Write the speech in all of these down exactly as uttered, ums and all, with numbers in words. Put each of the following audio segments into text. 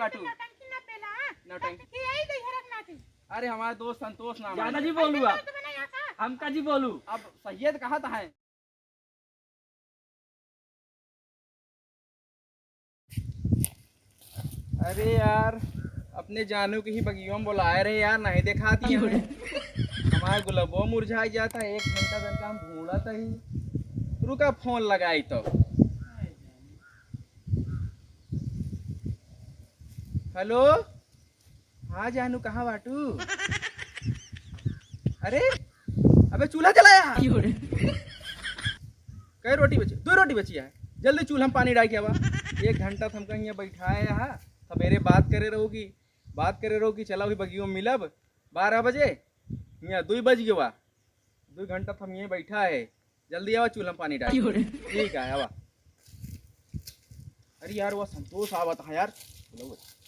बाटू। नौटंकी ना पेला, हाँ? नौटंकी। नौटंकी यही दे हरक नाटी। अरे, हमार दोस्त संतोष नाम है। ज्यादा जी बोलू आप। दोस्त बना यहाँ का? हमका जी बोलू। अब सैयद कहा था है। अरे यार, अपने जानू के ही बगिया में बोलाए रहे यार, नहीं देखाती है। हमार गुलाबो मुरझाई जाता है, एक घंटा तक हम ढूंढत ही। रुका, फोन लगाई तो। हेलो, हाँ जानू, कहाँ बाटू? अरे, अबे चूल्हा जलाया। कै रोटी बची? दो रोटी बची है। जल्दी चूल्हा में पानी डाल के आवा। एक घंटा से हमका हियाँ बैठाए हा, सबेरे बात करे रहोगी, बात करे रहोगी, चला वही बगियो में मिलब बारह बजे। हियाँ दुई बज गवा, दुई घंटा से हम यहीं बैठा है, जल्दी आवा, चूल्हा में पानी डाल। ठीक है, आवा। अरे यार, वो संतोष आवत है यार।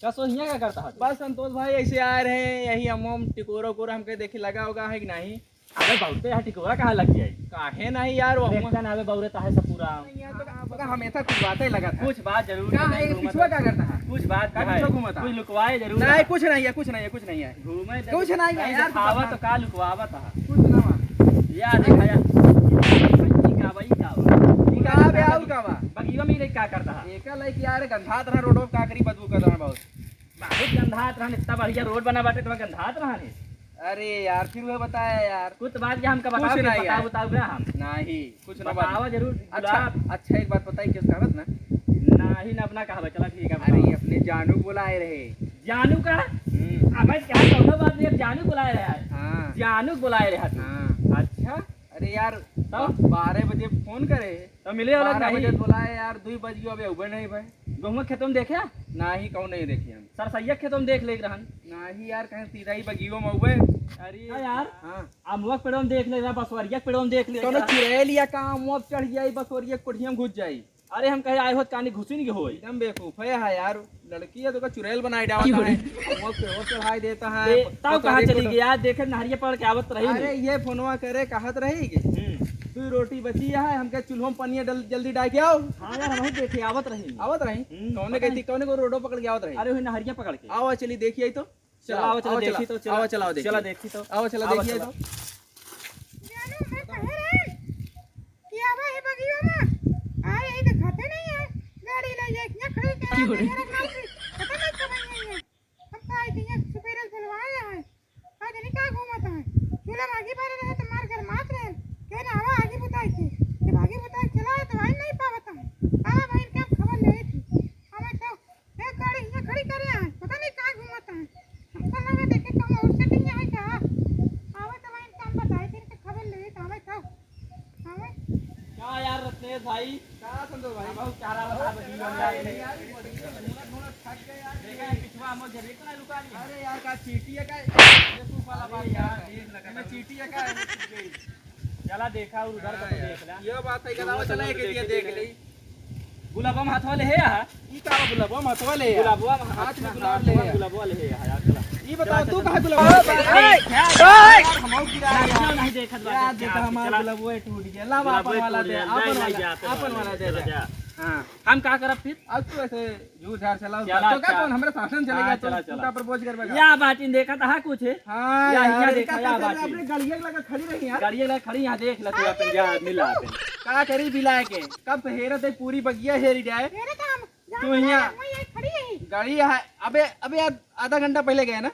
का सोहिया का करता है? बस संतोष भाई ऐसे आए रहे, यही हम, हम टिकोरा उकोरा हमके देखे लगा होगा है कि नहीं? अबे बहुते यहाँ टिकोरा कहाँ लग जाई? काहे नहीं यार, वो देखता ना, अबे बौरे ताहे सब पूरा। नहीं यार, तो का, तो का हमेशा कुछ बातें लगा था। कुछ बात जरूर का है, है, घूमत पिछुआ है। क्या करता है? कुछ बात का है। पिछुआ घूमता है? कुछ लुकवाए जरूर का है, रहा। कुछ नहीं है, कुछ नहीं है, कुछ नहीं है। घूमे कुछ नहीं है कहीं यार, तू दिखावा बता। तो का लुकवावत है? कुछ ना बा। या देखा या। ई का बा, ई का बा? ई का बा, आऊ का बा? बगिया में ई लइका का करता है? एका लइका यार गंधात रहा रोडो पे, का करी, बदबू करत रहा बहुत। बहुत गंधात रहन, इतना बढ़िया रोड बना बाटे, तो गंधात रहन। अरे यार, फिर वह बताया यार। कुछ बात क्या हमका कुछ बताओ, कि नहीं बताओ, यार। बताओ ना हम। नहीं, कुछ ना बतावा बात। जरूर, अच्छा, गुलाब। अच्छा, एक बात बताई, किस कहत ना? नहीं, ना अपना कहबे, चला ठीक है, अरे, बताओ। अपने जानू बुलाए रहे। जानू का? हम्म। अब क्या, कौनो बात नहीं, अब जानू बुलाए रहे यार। हाँ। जानू बुलाए रहे तू। हाँ। अच्छा। अरे यार, तब? बा-, बारह बजे फोन करे। तो मिले वाला बारह नहीं। बजे बोलाए यार, दुई बज गयो, अबे उबे नहीं भाई। गहुआ खेतों में देखे? नाही, कहूँ नहीं देखी हम। सरसैया खेतों में देख ले रहन। नाही यार, कहीं सीधा ही बगियो में उबे। अरे हाँ यार। हाँ। अमवा के पेड़ों में देख ले रहा, बसवरिया के पेड़ों में देख ले कौनो रहा। चुड़ैल या का अमवा पे चढ़ जाई, बसवरिया के कोठिया में घुस जाई। अरे हम कहे आए होत कानी घुसिन के होई। एकदम बेवकूफ है यार, लड़की है तो का चुड़ैल बनाए डालता है, अमवा पे पेड़ों चढ़ाई देता है। दे-, तब कहाँ चली गई यार? देखे नहरिया पकड़ के आवत रही अरे नहीं। ये फोनवा करे कहत रही कि हम्म। तू रोटी बची है, हमके चूल्हो में पनिया डल-, जल्दी डाल के आओ। हाँ यार, हम देखे आवत रही। आवत रही? हम्म, कौने पता कहती, नहीं। कौने को रोडो पकड़ के आवत रही? अरे वही नहरिया पकड़ के। आवा चली देखी आई तो। चला, आवा, चला, आवा, देखी चला, तो, चला। आवा, चला, देखी। चला, देखी तो। आवा, चला, आवा, देखी आई चला। तो। जानू, मैं कहे रहे कि आवा है बगिया में। आए, यही दिखाते नहीं है। गाड़ी ले जाए, यहाँ खड़ी के क्यों रे? मेरा गाड़ी पता नहीं कब आई है। हम तो आई थी, यहाँ सुबेरे से बुलवाए हैं। आज नहीं कहाँ घूमत है। चूल्हा में आगी बारे रहे तो मार गरमात रहे। कहे ना, आवा आगी बुताई थी। जब आगी बुताई चला है तो आई नहीं पावत है। आवा भाई, इनके हम खबर ले थी। हमें तो एक गाड़ी यहाँ खड़ी करे हैं, पता नहीं कहाँ घूमत हैं। हमको लगा देखे कहूँ और setting है का? आवे तो वहीं काम बताए थे, इनके खबर ले, आवे तो, आवे। का यार रत्नेश भाई? का संतोष भाई? बहुत चारा बता बची हम यार। यार, ये बड़ी है, घूमत घूमत थक गए यार। देखा है, पिछुआ हम झरिए को ना लुका लिए। अरे यार, का चींटी है का? ये सूप वाला बात यार, देख लगा। ये चींटी है का? ये छुप गई। चला देखा और उधर का तो हाँ यार। देख ला। ये बात है, चला, चला, एक देख, देख देख ले। ले। गुलाबवा में हथवा ले है यहाँ। ई का बा गुलाबवा में हथवा ले है? गुलाबवा में हाथ में अच्छा, गुलाब हाँ, ले है। गुलाबवा ले है यहाँ, चला। ई बताओ, चला, तू चला। कहाँ गुलाबवा ले है? ए, ए, यार, हम और गिरा नहीं, यार। नहीं देखत बाटे, यार, देखा चला, हमारा चला। गुलाबवा टूट गया। ला, गुलाबवा अपन वाला टूट दे, गया, अपन ले, ले वाला, जा, अपन वाला दे चला, दे। जा। हाँ। हम का करब फिर? अब तू ऐसे झूठ झाड़ चलाओ, चला, तो का चला। कौन हमरा शासन चलेगा, हाँ, तो चला, तू चला। का प्रपोज करबे का? या बाटिन देखा था कुछ है? हाँ, या, यार, या ये देखा, का या कर रहे, बाटिन। अपने गाड़िया लगा खड़ी रही यार। गाड़िया लगा खड़ी यहाँ देख ला तू हाँ, अपन ये जा, देखा मिला तू। अपन। का करी बिलाए के? कब से हेरत है पूरी बगिया हेरी जाए। हेरत हम, तू जान यहाँ रहे, मैं यही खड़ी है। गाड़ी है, अबे, अबे यार, आधा घंटा पहले गए ना?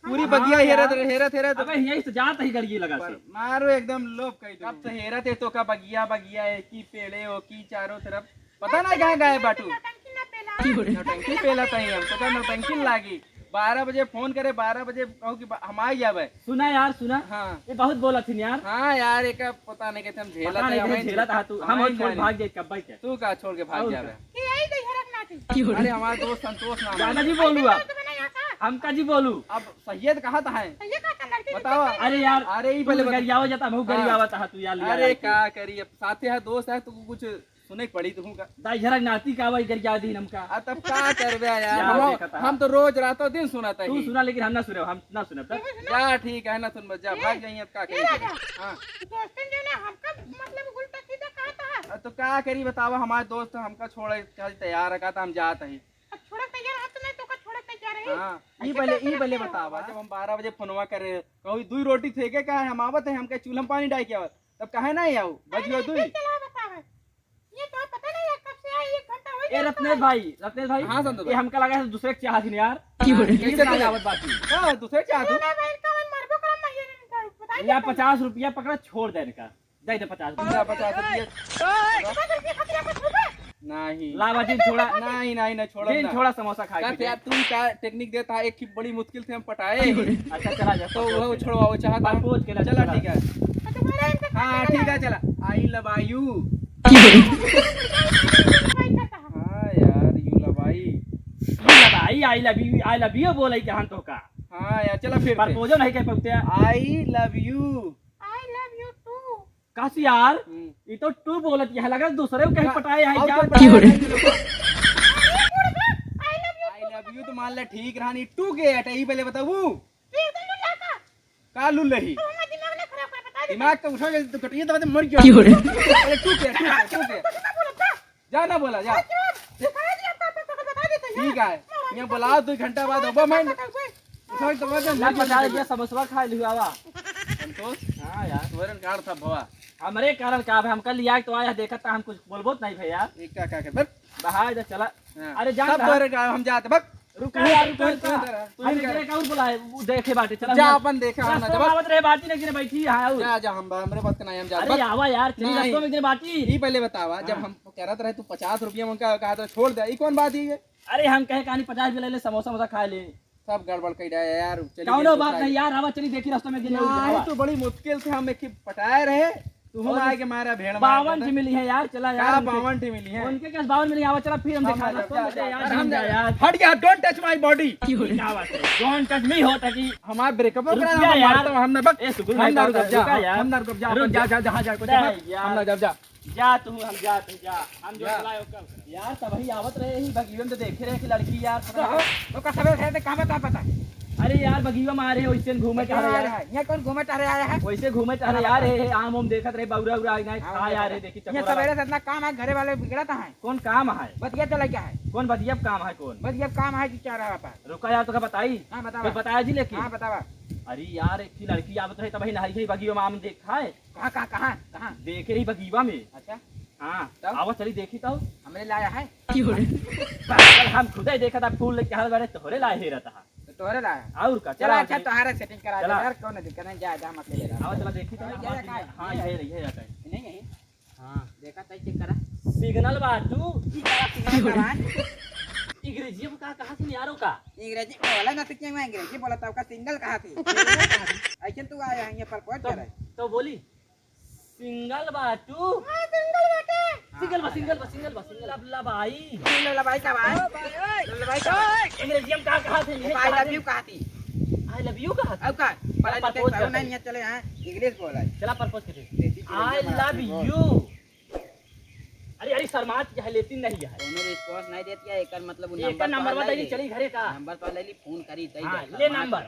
पूरी हाँ, बगिया हाँ हेरत, यार। हेरत, हेरत। अबे यही से जात ही गाड़िया लगा पर से। मारो एकदम लोभ कही तू। कब से हेरत है तो का बगिया, बगिया है कि पेड़े हो कि चारों तरफ। पता ना कहाँ गायब बाटू। नौटंकी ना पेला। नौटंकी पेला तई हम, पता नौटंकी लागी। बारह बजे फोन करे, बारह बजे कहू कि बा-, हम आ जाबे। सुना यार, सुना। हाँ। ये बहुत बोलत हिन यार। हाँ यार, एक पता नहीं कहते हम झेलत पता नहीं है, कैसे हमें झेलत है तू। हम हमें और छोड़ जाने। भाग जाए कब भाई के। तू का छोड़ के भाग और जाबे? का? ये यही दे हरक नाटी। अरे हमारे दोस्त संतोष नाम है। ज्यादा जी बोलू आप। तो बना यहाँ का? हम का जी बोलू? अब सैयद कहा था है? सैयद कहा था लड़की बताओ। अरे यार, अरे ई तू पहले बता। गरियावा जाता, हम हाँ। गरियावा था तू यार लिया अरे यार। का करी, अब साथे है, दोस्त है, तो कुछ सुने के पड़ी तुहूँ का। दाई झरक नाती का भाई गरिया दी हमका। आ, तब का करबे यार? यार, हम, देखा था। हम तो रोज रातों दिन सुनत तू ही। सुना, लेकिन हम ना सुने, हम ना सुने तब। जा, ठीक है, ना सुनबे, जा, भाग जाइए, अब का ये करी? राजा, हाँ। दोस्तन जो ना हमका, मतलब, उल्टा सीधा कहा था। आ, तो का करी बतावा, हमारे दोस्त हमका छोड़े के तैयार है, कहा था हम जात ही। अब छोड़े तैयार है तो नहीं, तो का छोड़े हाँ, ई अच्छा, पहले, ई पहले बतावा। जब हम बारह बजे फोनवा करे, कहू, "दुई रोटी थे के का है? हम आवत है, हमके चूल्हा में पानी डाल के आवत।" तब काहे ना आऊ? बजियो दुई। चला बतावे। ये तो पता नहीं है कब से आई, एक घंटा हो ए, गया। रत्नेश भाई, रत्नेश भाई, हाँ, संतोष ये भाई। हमका लगा है दूसरे के चाहत ही यार। क्यों रे? कैसे ना तू? आवत बात ही। हाँ, दूसरे के चाहत हो। अरे भाई, इनका मैं मरबो करम, मैं ये नहीं करूँ, बताइए या तो। पचास रुपया पकड़ा, छोड़ दे इनका। दे दे पचास रुपया। ना, पचास रुपया। पचास रुपया खातिर आपको छोड़ दे? नहीं। लावा जिन छोड़ा। नहीं, नहीं, नहीं, छोड़ो जिन ना। छोड़ा समोसा खा का के थे यार, दे। तू का टेक्निक देता है, एक ही बड़ी मुश्किल से हम पटाए। अच्छा, चला जा, तो वो छोड़वा, वो चाहता है। चला, ठीक है। हाँ, ठीक है, चला। I love you। हाँ यार, you love I। You love I, I love you, I love you बोले के हम तो का। हाँ यार, चला फिर से। प्रपोजो नहीं कह पाते हैं। I love you। I love you too। काशी यार, हम्म। ये तो टू बोलत है, लगा दूसरे को कहीं का-, पटाए है और क्या? क्या पटाए है? I love you तो मान ले ठीक रहा, नहीं टू के है, यही पहले बताऊ। का लुल्लही? दिमाग तो उठा के तो कटिए तो मर गया। अरे टू के, टू के, टू के। जा ना बोला, जा। ठीक है, ये बुलाओ, दो घंटा बाद होबा मैं। उठा के तो मर गया। समोसवा खा लियो, आवा। संतोष? हाँ यार। तोहरे कारण था भवा। हमरे कारण का भाई, हमका लिया के तो आया, देखा था हम कुछ बोलबो तो नहीं भैया। एक का, का, का, बस। बाहर जा चला। हाँ। अरे जान सब रहा। तोहरे कारण हम जाते, बस। रुका तू यार, तू रुका, तू रुका। तू हम तू एक जने का और बुलाए, वो देखे बाटे, चला जा हम। अपन देखे, हम ना रास्ता में जब आवत रहे बाटी, लेकिन बैठी है, और। जा, जा, हम, हमरे बात के नहीं, हम जाते, अरे बस। आवा यार, चली नहीं। रास्ता में एक जने बाटी। ई पहले बतावा, जब हाँ। हम कह रहा था, तू पचास रुपया में का, कहा था, छोड़ दे, ई कौन बात है ये? अरे हम कहे कहानी पचास भी ले ले, समोसा वमोसा खा ले। सब गड़बड़ कर रहा है यार, चलिए कौनो देखो बात खाई। नहीं यार, आवा चली देखी रास्ता में गिर नहीं, आवा। तो बड़ी मुश्किल से हम एक ही पटाए रहे, तू हम और आए के मारा भेड़ मार बावन रहा था। ठी मिली है यार, चला यार का उनके। बावन ठी मिली है? उनके कैसे बावन मिली? आवा चला फिर हम हम दिखा ना दो, जब जा, जा, यार, अरे हम हम जा जा। यार। हट गया, don't touch my body। क्यों रे? क्या बात है? Don't touch me होता कि हमारा breakup हो रुक गया, जा हम यार। मारता हूँ, हम ना बक, ए, सुकून हम ना भाई, रुक जा, रुक जा यार। हम ना रुक जा, जा, अपन जा, जा, जहाँ जाए को जा, जा बक, यार। हम ना जब जा। जा तू, हम जा तू, जा। हम जो जा। चलाए ओकर। यार, तबही आवत रहे ही बगिया में तो देखे रहे कि लड़की यार, कहाँ? तो का सवेरे से कहाँ बता पता? अरे यार, बगिया में आ रहे, वैसे घूमे टहरे आया है। यहाँ कौन घूमे टहरे आया है? वैसे घूमे टहरे आ रहे हैं, आम वाम देखत रहे, बौरा उरा आ गए, हाँ, खा यार, देखी यहाँ चकोरा सवेरे से इतना काम है, घरे वाले बिगड़त हैं। कौन काम है? बतिया चला क्या है? कौन बतिया काम है, कौन? बतिया काम है कि क्या रहा था? रुका यार, तो का बताई? हाँ, बतावा। कुछ बताया जी लेकिन? हाँ, बतावा। अरे यार, एक ठे लड़की आवत रहे, तबही नहरी है, बगिया में आम देख खाए। कहाँ, कहाँ, कहाँ, कहाँ? देखे रही बगीवा में। अच्छा। हाँ, तब? आवा चली देखी तब। हमरे लाया है? पागल, हम खुदे देखा था, फूल लेके हाथ बारे तोहरे लाए हे रहता है। तो तोहरे लाया? और का, चला, चला, अच्छा, चली। तोहरे setting करा दे चला। यार, कौन दिक्कत नहीं, जा, जा, हम अकेले रहा। आवा चला देखी तब। हाँ, ये रहा, ये रहा। नहीं है। हाँ, देखा तई check करा। Single बाटू। ई का single बा? अंग्रेजी में का कहा सुन यारो का? अंग्रेजी बोला ना तो क्या, मैं अंग्रेजी बोला था, ओका single कहा थी? ऐसे तू आया है, ये propose तो, करे। तो बोली, single बाटू। हाँ, single बाटे। Single बा, single बा, single बा, single। लबलबाई। लबलबाई का भाई? लबलबाई का भाई? अंग्रेजी में का कहा थी? I love you कहा थी। I love you कहा थी? अब का? पढ़ा लिखा propose करो करते। नहीं, यहाँ चले, हाँ, English बोला है। चला propose करते। देसी I love you। अरे, अरे, शर्मात क्या है, लेती नहीं है। कोनो response नहीं देती है, एकर मतलब वो एकर number number पर वाला ले ली। चली घरे का। Number पर ले ली, phone करी, तई हाँ, देखा, ले बात number।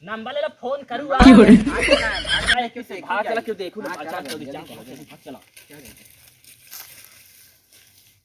Number ले ला, phone करू। क्यों रे? आ, चला, आ, चला, क्यों देखी भाग, चला, जाए? क्यों देखू? हाँ, अच्छा, चला, चल, जल्दी चल, चल, चल, चल। चल, चला।